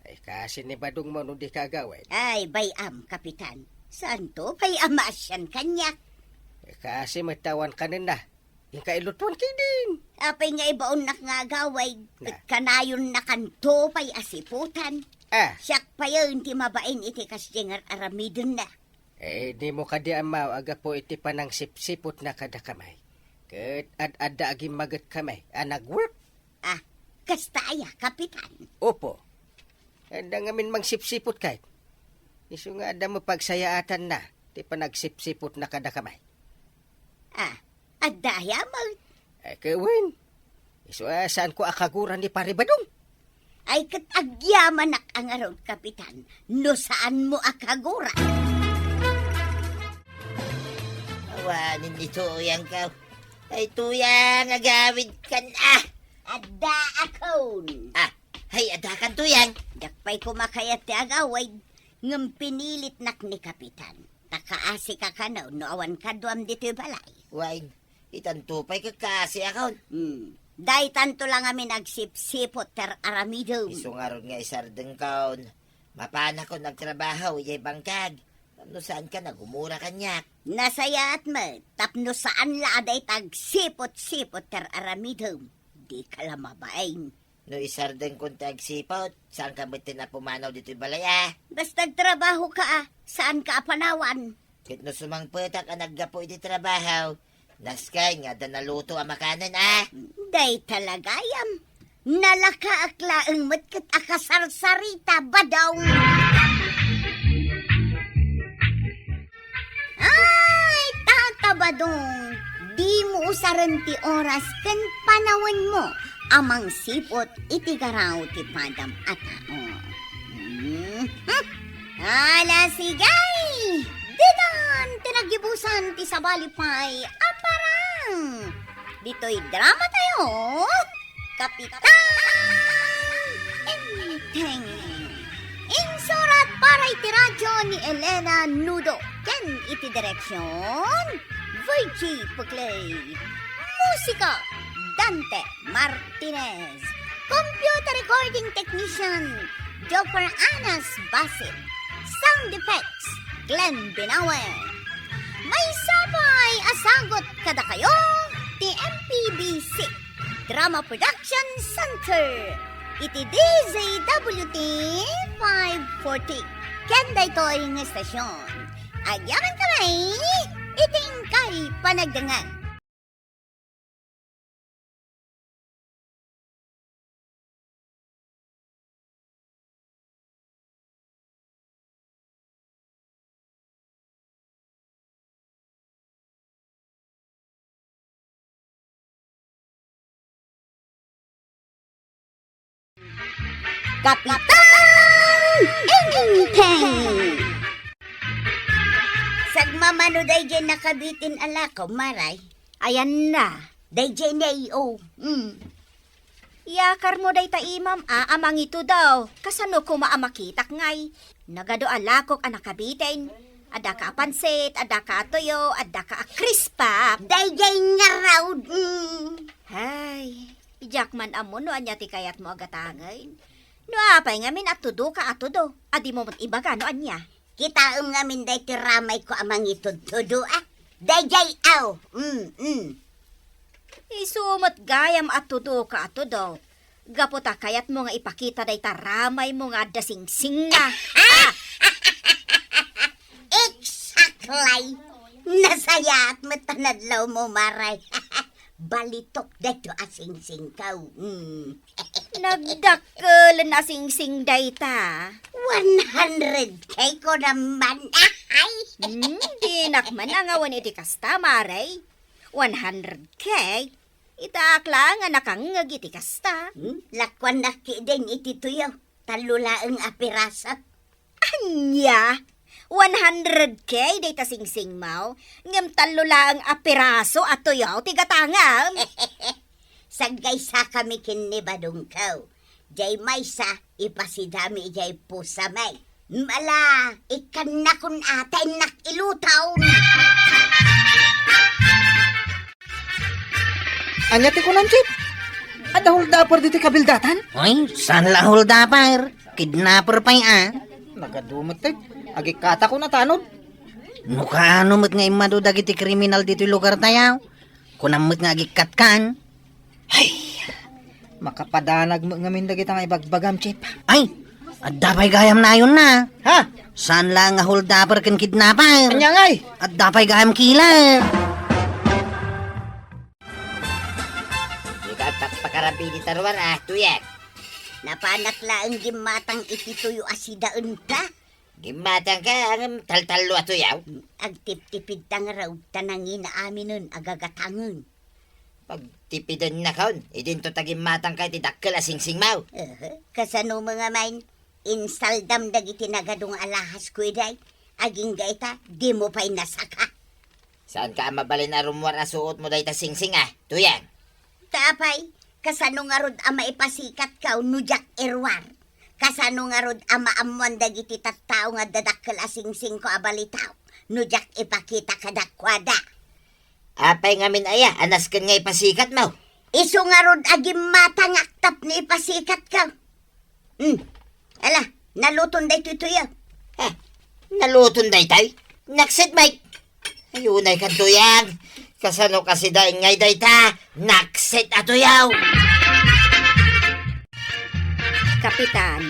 Ay, kaasi ni Badong mo no di ka agawid. Ay, bay-am, Kapitan. Saanto pay a maasian kaniak? Ay, kaasi met ta awan kanenna. Inka ilutuan kadin. Apay nga ibaonnak nga agawid, ket kanayonnakanto pay a siputan. A. Siak payen ti mabain iti kasdiay nga ar-aramidenna. Eh, dimo kadi ammo a gapu iti panangsipsiputna kadakami, ket ad-adda agimmaget kami a nagwork. A, kasta aya, Kapitan? Opo. Adda ngamin mangsipsiput ket. Isu nga adda met pagsayaatanna ti panagsipsiputna kadakami. A, adda aya met? Ay, ket wen. Isu a saanko a kagura ni Pare Badong. Ay, ket agyamanak a ngarud, Kapitan, no saanmo a kagura. Awanen ni Tuyang ka. Ay, Tuyang, agawidkan, a. Addaakon. A, ay, addakan, Tuyang. Diak pay koma kayat ti agawid, ngem pinilitnak ni Kapitan. Ta kaasika kano no awan kaduam ditoy balay. Wen, itanto pay ket kaasiakon. Hmm. Daytanto la ngamin agsipsiput ti ar-aramidem. Isu ngarud nga isardengkon. Mapanakon agtrabaho idiay bangkag. Tapno saanka nga agumura kaniak. Nasayaat met, tapno saan la a dayta agsiput-siput ti ar-aramidem. Dika la mabain. No isardengkon ti agsiput, saanka met ti napumanaw ditoy balay, a? Basta agtrabahoka, a, saanka a panawan. Ket no sumangpetak a naggapu iti trabaho, nasken nga adda naluto a makanen, a? Dayta la gayam. Nalakaak laeng met ket a kasarsarita, Badong. Ay, Tata Badong, dimo usaren ti oras ken panawenmo a mangsiput iti garaw ti padam a tao. Hmm? Ala, sige! Ditan ti naggibusan ti sabali pay a parang ditoy drama tayo, Kapitan Enteng. Insurat para iti radyo ni Elena Nudo ken iti direksyon, Virgie Puclay. Musika, Dante Martinez. Computer recording technician, Joker Anas Basit. Sound effects, Glenn Binawe. Maysa pay a sagut kadakayo ti M P B C Drama Production Center iti D Z W T five forty. Ken daytoy nga estasyon, agyamankami iti inkay panagdengngeg. Kapitan Enteng! Sagmamano daydiay nakabitin a lakaw, Maray? Ayanna. Daydiay ne, o. Mm. Yakarmo dayta imam a, a mangitudo. Kasano koma a makitak ngay? Nagadu a lakok a nakabitin. Addaka a pansit, addaka a tuyo, addaka a crispap. Daydiay ngarud. Mm. Ay, diak man ammo no ania ti kayatmo a gatangen. No apay ngamin a tudoka a tudo, a dimo met ibaga no ania? Kitaem ngamin daytoy ramayko a mangitudtudo, a. Daydiay, aw. Mm, mm. Isu met gayam a tudoka a tudo. Gapu ta kayatmo nga ipakita dayta ramaymo nga adda singsingna. Ah! Exactly! Nasayaat met ta nadlawmo, Maray. Balitok dayto a singsingko. Mm. Nagdakkelen a singsing dayta. One hundred K ko naman. Ay! Hmm, dinak man angawan iti kasta, Maray. One hundred K? Itaak laeng a nakangngeg iti kasta. Hmm? Lakuannak ketdin iti tuyo. Tallo laeng a piraso. Ania? One hundred K dayta singsingmo, ngem tallo laeng a piraso a tuyo ti gatangem. Saggaysakami ken ni Badongko. Diay maysa, ipasidami idiay pusami. Ala, ikkannakon a ta innak iluton. Ania ti kunam, Chief? Adda holdaper ditoy kabildatan? Ay, saan la holdaper? Kidnapper pay a. Nagadu met, Chief. Agikkatakon a tanod. No kaano met nga immadu dagiti kriminal ditoy lugartayo? Kunam met nga agikkat kan? Ay, makapadanag met ngamin dagita nga ibagbagam, Chief. Ay, adda pay gayam nayonna. Ha? Saan la nga holdaper ken kidnapper? Ania ngay? Adda pay gayam killer. Dika agpakpakarabi dita ruar a, Tuyang. Napanak laeng gimmatang iti tuyo a sidaenta. Gimmatangka, ngem taltallo a tuyo? Agtiptipidta ngarud ta nangina aminen a gagatangen. Pagtipidennakon, idinto ta gimmatangka iti dakkel a singsingmo. Aha, kasano met ngamin, insaldam dagiti nagadu nga alahas, kuiday, agingga ita, dimo pay nasaka. Saanka a mabalin a rummuar a suotmo dayta singsing a, Tuyang? Ta apay, kasano ngarud a maipasikatko no diak iruar? Kasano ngarud a maammoan dagiti tattao nga adda dakkel a singsingko a balitok no diak ipakita kadakuada? Apay ngamin aya a nasken nga ipasikatmo? Isu ngarud a gimmatangak tapno ipasikatko. Hmm. Ala, naluton daytoy tuyo. Ha? Naluton daytoy? Naksit, Mike. Ay, unay kan, Tuyang. Kasano kasi dain ngay dayta? Naksit a tuyo. Kapitan,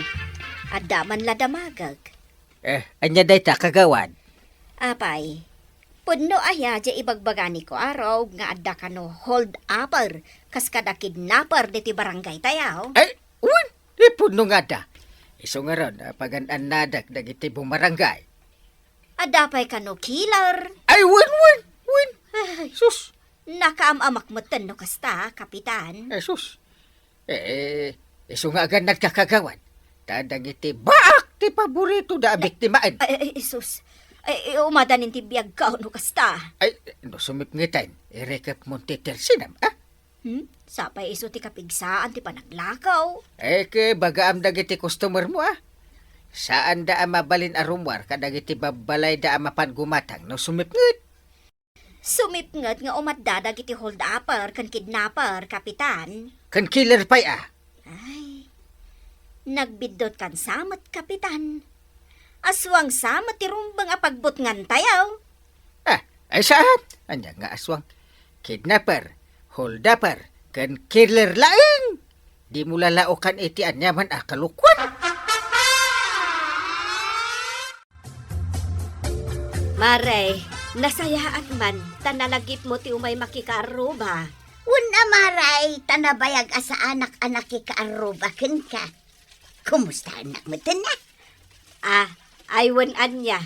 adda man la damagek. Eh, ania dayta, kagawad? Apay, pudno aya diay ibagbaganiko, Arog, nga adda kano hold upper kas kada kidnapper ditoy barangay tayo? Ay, wen, ipudno nga adda. Isu ngarud, a, pagan-annadek dagiti bumarangay. Adda pay kano killer? Ay, wen, wen, wen. Ay. Sus. Nakaam-amak metten no kasta, Kapitan. Eh, sus. Eh, isu nga agannad, kagawad. Ta dagiti baak ti paborito da a biktimaen. Ay, ay, ay, sus. Ay, ay, umadanin ti biagko no kasta. Ay, no sumipngeten, irikepmon ti tersinam, a? Hmm? Sapay isu ti kapigsaan ti panaglakaw. Eh, ke, bagaam dagiti customermo, a? Saanda a mabalin a rummuar kadagiti babbalayda a mapan gumatang no sumipnget. Sumipnget nga umadda dagiti hold-upper ken kidnapper, Kapitan. Ken killer pay, a? Ay, nagbiddutkan sa met, Kapitan. Aswang sa met ti rumbeng a pagbutngantayo. Ah, ay saan? Ania nga aswang? Kidnapper, hold-upper, ken killer laeng. Dimo lalaokan iti aniaman a kalokuan. Mare, nasayaat man, ta nalagipmo ti umay makikaarruba. Wen a, Mare, ta nabayag a saanak a nakikaarruba kenka. Kumustaennak metten a? Ah, ay wen ania.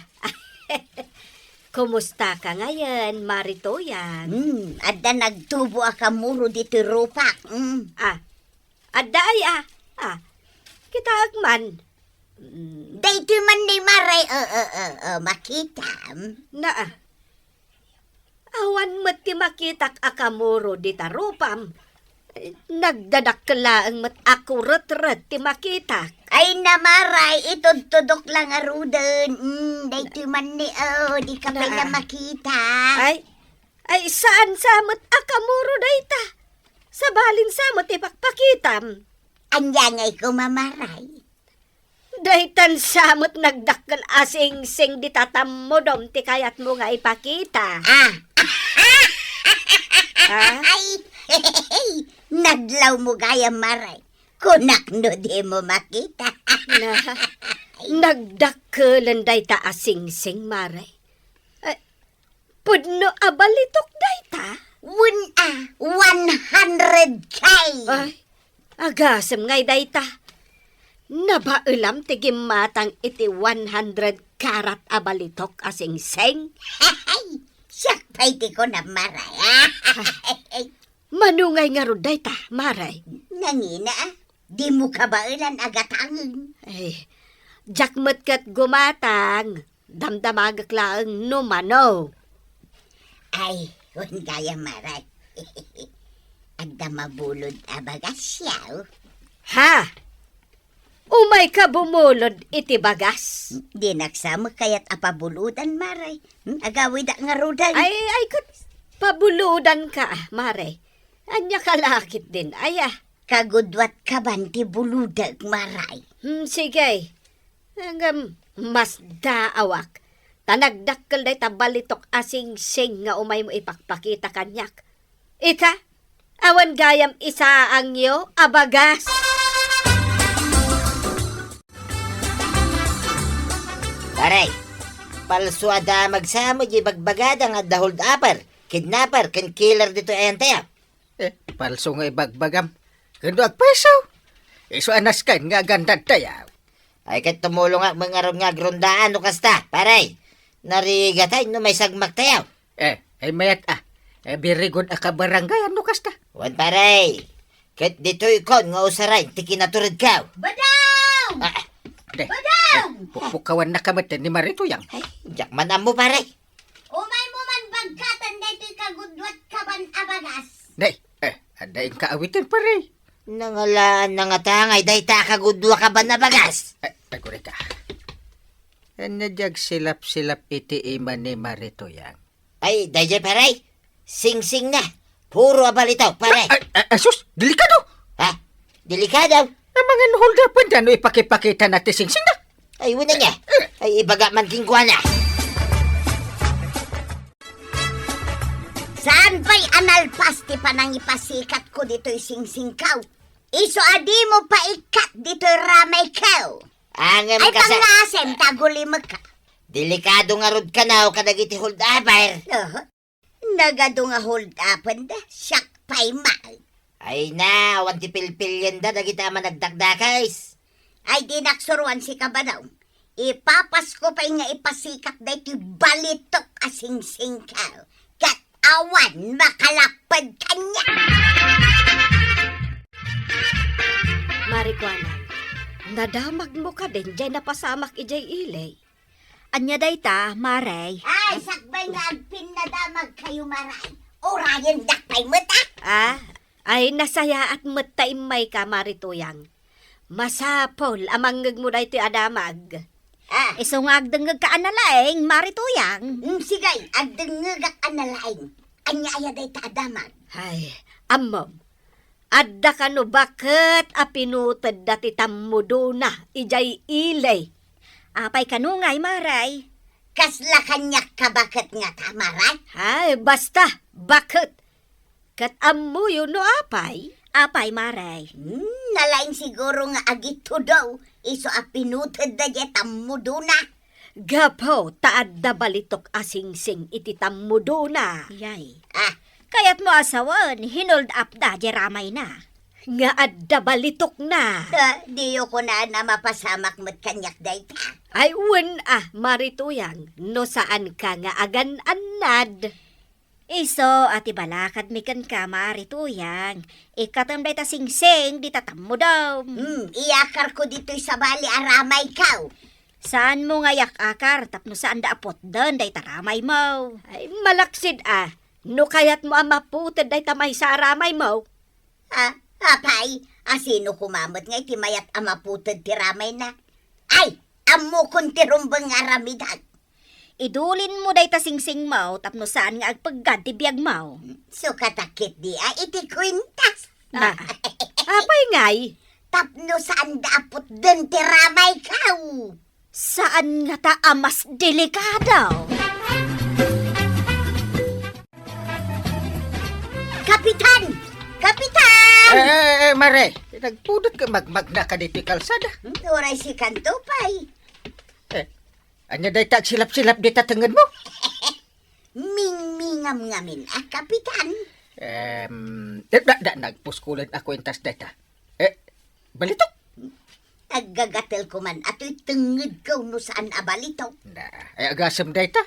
Kumustaka ngayen, Mare Tuyang? Hmm, adda nagtubo a kamuro ditoy rupak. Hmm. Ah, adda ay, ah. Ah, kitaek man. Mm, daytoy man ni Mare, eh, eh, eh, eh, makitam. Na, ah. Awan met ti makitak a kamuro dita rupam. Nagdadakkel laeng met a kuretret ti makitak. Ay, na, Mare, itudtudok la ngaruden. Mm, daytoy man ni, oh, dika pay la makita. Ay, ay, saan sa met a kamuro dayta? Sabalin sa met ipakpakitam. Ania ngay koma, Mare? Daytan sa met nagdakkel a singsing dita tammudom ti kayatmo nga ipakita. Ah. Ah? Ay, nadlawmo gayam, Mare. Kunak no dimo makita. Na, nagdakkelen dayta a singsing, Mare. Eh, Pudno a balitok dayta? Wen a, one hundred K! Ay, agasem ngay dayta. Nabaelam ti gimmatang iti one hundred karat a balitok a singsing. Ay, Diak pay ti kunam, Mare. Mano ngay ngarud dayta, Mare? Nangina, a. Dimo kabaelan a gatangen. Ay, diak met ket gumatang. Damdamagek laeng no mano. Ay, wen gayam, Mare. Adda mabulod a bagas, siaw. Ha? Umayka bumulod iti bagas? Dinak sa met kayat a pabulodan, Mare. Hmm, agawidak ngaruden. Ay, ay, ket pabulodanka, Mare. Ania ka la ketdin, aya? Kagudua ti kaban ti bulodek, Mare. Hmm, sige. Ngem, masdaawak. Ta nagdakkel dayta balitok a singsing nga umaymo ipakpakita kaniak. Ita, awan gayam isaangyo a bagas. Pare, palso a damag sa met diay ibagbagada nga adda hold-upper, kidnapper, ken killer ditoy ayantayo. Eh, palso nga ibagbagam. Ken no agpayso, isu a nasken nga agannad tayo. Ay, ket tumulongak met ngarud nga agrondaan no kasta, pare. Narigatay no maisagmak tayo. Eh, ay mayat a. Eh, very good a kabarangay, no kasta. Wen, pare. Ket ditoy kon nga usaren ti kinaturedko. Badang! Ah, de. Badang! Eh, pukpukawan na ka met ni Mare Tuyang. Ay, diak man ammo, pare. Umaymo man bagkatan daytoy kagudua ti kaban a bagas. Nay, eh, adda inka awiten, pare. Nangalaan na nga tangay dayta kagudua kaban a bagas. Eh, agurayka. Ania diay agsilap-silap iti ima ni Mare Tuyang? Ay, daydiay, pare. Singsingna. Puro a balitok, pare. Ay, ay, ay, sus, delikado! Ha? Delikado? Amangan hold-upenda no ipakipakitana ti singsingna. Ay, wen ania. Ay, ibaga man kenkuana. Saan pay a nalpas ti panangipasikatko ditoy singsingko? Isu a dimo paikkat ditoy ramayko. Ngem ay, kasa- pangngasem ta agulimekka. Delikado ngarud kano kadagiti hold-upper. Aha. Nagadu nga hold-upenda, siak pay met. Ay na, awan ti pilpilienda dagiti a managdakdakes. Ay, dinak suroan sika, Badong. Ipapasko pay nga ipasikat daytoy balitok a singsingko. Ket awan makalapped kaniak. Marikuana, nadamagmo kadin diay napasamak idiay ili? Ania dayta, Mare? Ay, sakbay nga agpinnadamagkayo, Mare. Urayendak pay met, a? Ah, ay, nasayaat met ta immayka, Mare Tuyang. Masapul a mangngegmo daytoy a damag. Ah. Isu nga agdengngegka a nalaing, Mare Tuyang. Mm, sige, agdengngegak a nalaing. Ania aya dayta a damag? Ay, ammom. Adda kano baket a pinutedda ti tammudona idiay ili. Apay kano ngay, Mare? Kasla kaniak ka baket ngata, Mare? Ay, basta, baket. Ket ammoyo no apay? Apay, Mare? Hmm, nalaing siguro nga agitudo, isu a pinutedda diay tammudona. Gapu ta adda balitok a singsing iti tammudona. Yay. Ah. Kayatmo a sawen, hinold-upda diay ramayna. Nga adda balitokna. Ah, diyo kunaan a mapasamak met kaniak dayta. Ay, wen a, Mare Tuyang, no saanka nga agan-annad. Isu a ti balakadmi kenka, Mare Tuyang. Ikkatem dayta singsing dita tammudom. Hmm, iyakarko ditoy sabali a ramayko. Saanmo nga iyak-akar tapno saanda a putden dayta ramaymo? Ay, malaksid a, no kayatmo a maputed dayta maysa a ramaymo. Ah, apay, a sino koma met nga iti mayat a maputed ti ramayna? Ay, ammokon ti rumbeng nga aramidek. Idulinmo dayta singsingmo tapno saan nga agpeggad ti biagmo. Sukatak ketdi a iti kuentas. Ah, apay ngay? Tapno saanda a putden ti ramayko. Saan ngata a mas delikado? Kapitan! Kapitan! Eh, eh, eh, Mare, nagpudot ka magmagna ka ditoy kalsada. Hmm, uray sikanto pay. Eh, ania dayta agsilap-silap dita tengngedmo? Mingmingam ngamin a, Kapitan. Em, eh, da, da, nagpuskulen a kuentas dayta. Eh, balitok? Aggagatel ko man, atoy tengngedko no saan a balitok. Na, ay, agasem dayta.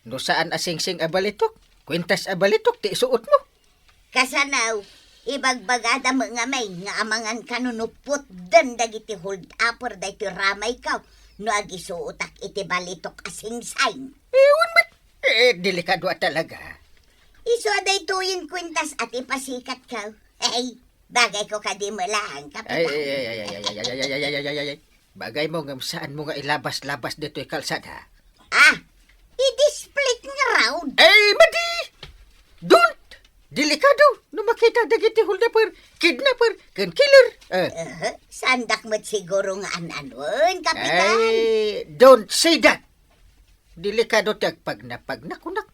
No saan a singsing a balitok, kwintas a balitok ti isuotmo. Kasano, ibagbagada met ngamin nga amangan kano no putden dagiti hold upper daytoy ramayko no agisuotak iti balitok a singsing. Eh, wen met. Eh, delikado a talaga. Isu a daytoyen kwintas a ti pasikatko. Hey, bagayko kadi met laeng, Kapitan. Ay, ay, ay. Bagaymo ngem saanmo nga ilabas-labas ditoy kalsada. Ah, i-display ngarud. Ay, madi! Don't! Delikado no makita dagiti holdaper, kidnapper, ken killer. Eh. Eh, saandak met siguro nga an-anuon, Kapitan. Ay, don't say that! Delikado ti agpagnapagna, kunak.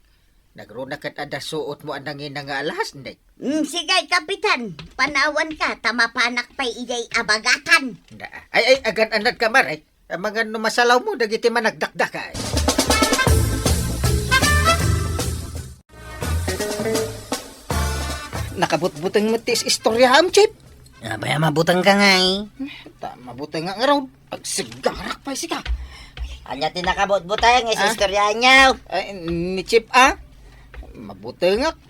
Nagruna ket adda suotmo a nangina nga alahas, Nick. Mm, sige, Kapitan. Panawanka, ta mapanak pay idiay abagatan. Na, ay, ay, agan-anadka, Mare. Amangan no masalawmo dagiti managdakdakay. Nakabutbuteng met ti is-, istoryaam, Chief. Apay a mabutengka ngay? Ta mabutengak ngarud. Agsigarak pay sika. Ania ti nakabutbuteng nga Ah? istoryaanyo? Ay, ni Chief, ah? Mabutengak.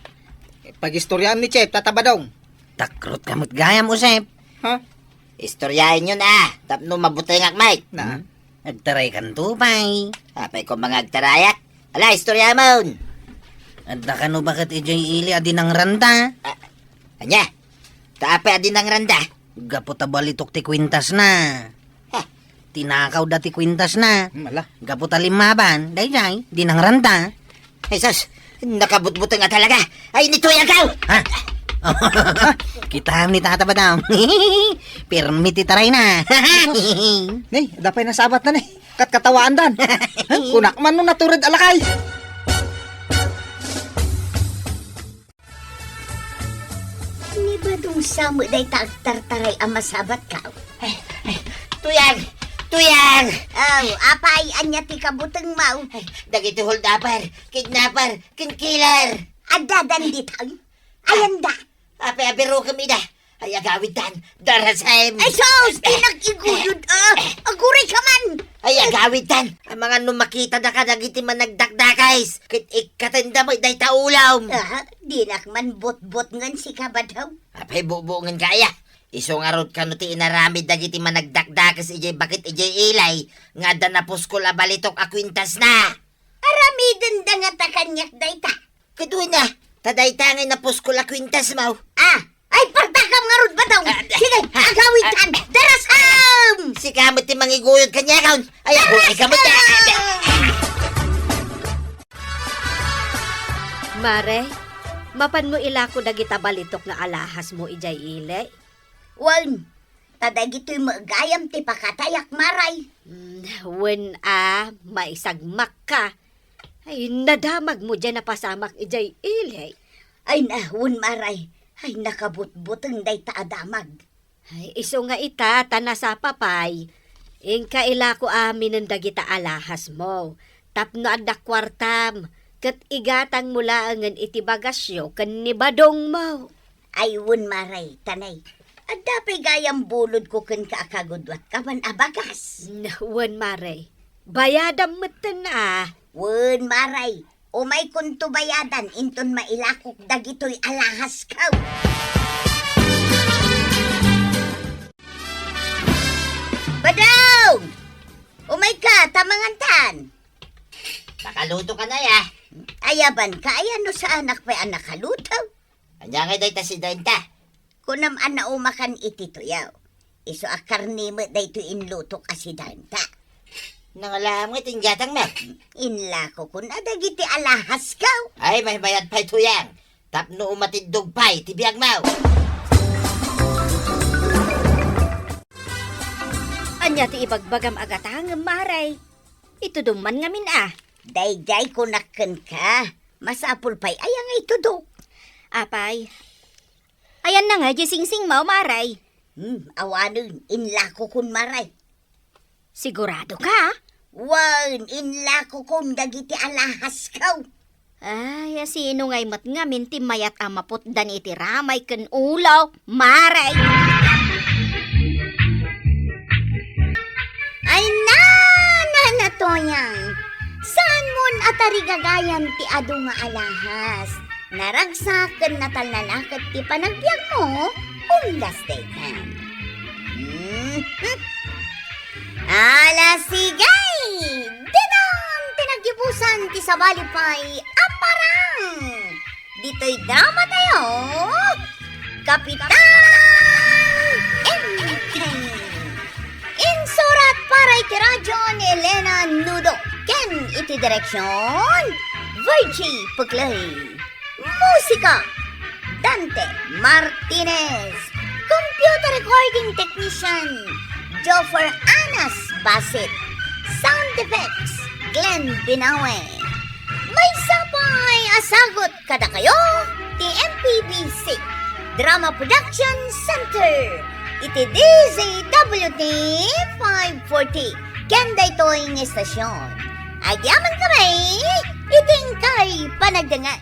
Pag-istoryaam ni Chief, Tata Badong. Takrotka met gayam, Josep. Ha? Istoryaenyo na, tapno mabutengak met. Na? Hmm? Agtaraykanto pay. Apay ko mga agtarayak? Ala, istoryaam. Adda kano baket idiay ili a dinangranta? Ah, ania? Ta apay a dinangranta? Gapu ta balitok ti kwintasna. Ha? Tinakawda ti kwintasna. Hmm, ala. Gapu ta limmaban, daydiay, dinangranta. Ay, sus, nakabutbuteng a talaga. Ay, nituyagkaw! Ha? Kitaem ni Tata Badong. Pirmi ti tarayna. Sus. Nay, adda pay nasabatna, nay. Kat katawaandan. Ha? Kunak man no natured a lakay. Ni Badong Sam dayta agtartaray a masabatkaw. Ay, ay, tuyag! Tuyag! Aw, apay, ania ti kabutengmo? Ay, dagiti hold-upper, kidnapper, ken killer. Addadan ditoy? Ayanda? Apay a birokem ida? Ay, agawidtan, darasem. Ay, sus! Kinag-iguyod, ah! Aguray ka man! Ay, agawidtan! Amangan no makitada kadagiti managdakdakes, ket ikkatenda met dayta ulom. Ah, dinak man butbutngen sika, Badong. Apay, butbutngenka aya? Isu ngarud kano ti inaramid dagiti managdakdakes idiay baket idiay ili nga adda napuskol a balitok a kwintasna? Aramidenda ngata kaniak dayta. Ket wen a, ta dayta ngay napuskol a kwintasmo. Ah! Ay, partakam ngarud, Badong! Ah, sige, ah, agawidtan! Ah, ah, darasem! Sika met ti mangiguyod kaniakon. Ay, aguray ka met. Darasem! Mare, mapanmo ilako dagita balitok nga alahasmo idiay ili? Wen, ta dagitoy met gayam ti pakatayak, Mare. Mm, wen a, maisagmakka. Ay, nadamagmo diay napasamak idiay ili. Ay na, wen, Mare. Ay, nakabutbuteng dayta a damag. Ay, isu nga ita, ta nasapa pay. Inka ilako aminen dagita alahasmo. Tapno adda kuartam, ket igatangmo laengen iti bagasyo ken ni Badongmo. Ay, wen, Mare, ta nay, adda pay gayam bulodko kenka a kaguduatka man a bagas. Wen, Mare, bayadam metten a. Wen, Mare, umaykonto bayadan inton mailakok dagitoy alahasko. Badong! Umayka, ta mangantan. Makaluto ka na, ya. Ayabanka, aya no saanak pay a nakaluto? Ania ngay dayta sidaenta? Kunam a naumakan iti tuyaw. Isu a karne met daytoy inlutok a sidaenta. Nangalaam nga ti inggatangmo? Inlakokon a dagiti alahasko. Ay, maymayat pay tuyang. Tapno umatiddog pay ti biagmo. Ania ti ibagbagam a gatangem, Mare? Itudom man ngamin a. Daydiay kunak kenka. Masapul pay aya nga itudok. Apay, ayanna nga diay singsingmo, Mare? Hmm, awanen, inlakokon, Mare. Sigurado ka? Wen, inlakokon dagiti alahasko. Ay, a sino ngay met ngamin ti mayat a maputdan iti ramay ken ulo, Mare? Ay, na, na, na, Toyang. Saanmon a tarigagayan ti adu nga alahas. Naragsak ken natalnalaket ti panagbiagmo, undas daytan. Mhm. Ala sige! Dinan ti naggibusan ti sabali pay a parang! Ditoy drama tayo, Kapitan Enteng. Insurat para iti radyo ni Elena Nudo ken iti direksyon, Virgie Puclay. Musika, Dante Martinez. Computer recording technician, Joffer Anas Basit. Sound effects, Glenn Binawe. Maysa pay a sagut kadakayo ti M P B C Drama Production Center iti D Z W T five forty ken daytoy nga istasyon. Agyaman kami iti inkay panagdengngeg.